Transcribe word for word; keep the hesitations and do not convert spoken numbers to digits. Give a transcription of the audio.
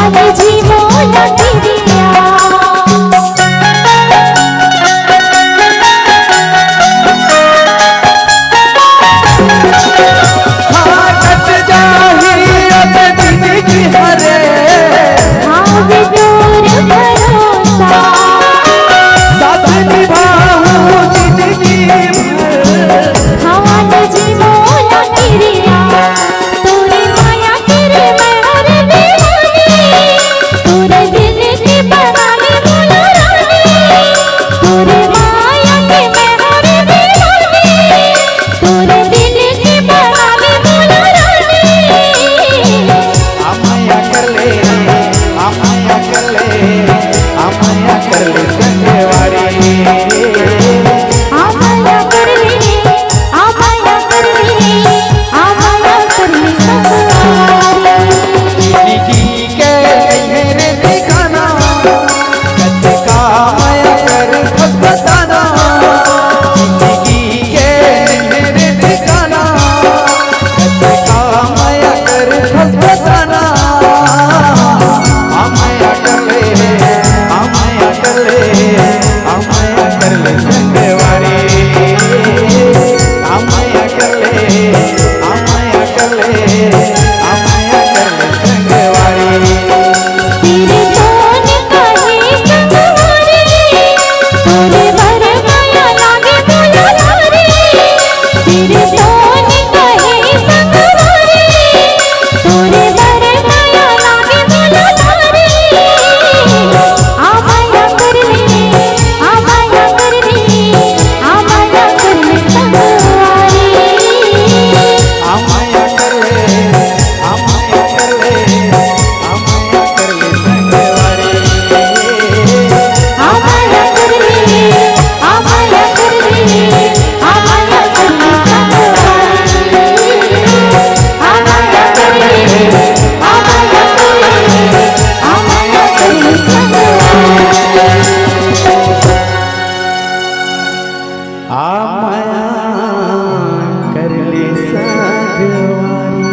जी मोला किरिया। हाँ, कट जाही अब जिंदगी हरे। हाँ, वे तोर भरोसा। साथ निभाहूँ जिंदगी भर। हाँ, जी मोला किरिया। तोरे माया के रे मैं हर दीवानी, तोरे दिल के बना ले मोला रानी। तोरे माया के मैं हर दीवानी, तोरे दिल के बना ले मोला रानी। आ माया कर ले, आ माया कर ले, आ माया कर ले संगवारी। आ माया कर ले, आ माया कर ले, आ माया कर ले संगवारी। जिंदगी के नैहर ठिकाना, कतका माया कर बस बताना। जिंदगी के नैहर ठिकाना, कतका माया कर बस बताना। आ माया कर ले, आ माया कर ले, आ माया कर ले संगवारी। आ माया कर ले, आ माया कर ले, आ माया कर ले संगवारी। सिर तोन कहे संगवारी, तोरे बर माया लागे मोला भारी। सिर तोन कहे संगवारी, तोरे बर माया लागे मोला भारी। आ माया कर ले, आ माया कर ले, आ माया कर ले संगवारी। आ माया कर ले, आ माया कर ले, आ माया कर ले संगवारी। आ माया कर ले, आ माया कर ले, आ माया कर ले संगवारी। आ माया कर ले, आ माया कर ले, आ माया कर ले संगवारी। आ माया कर ले संगवारी।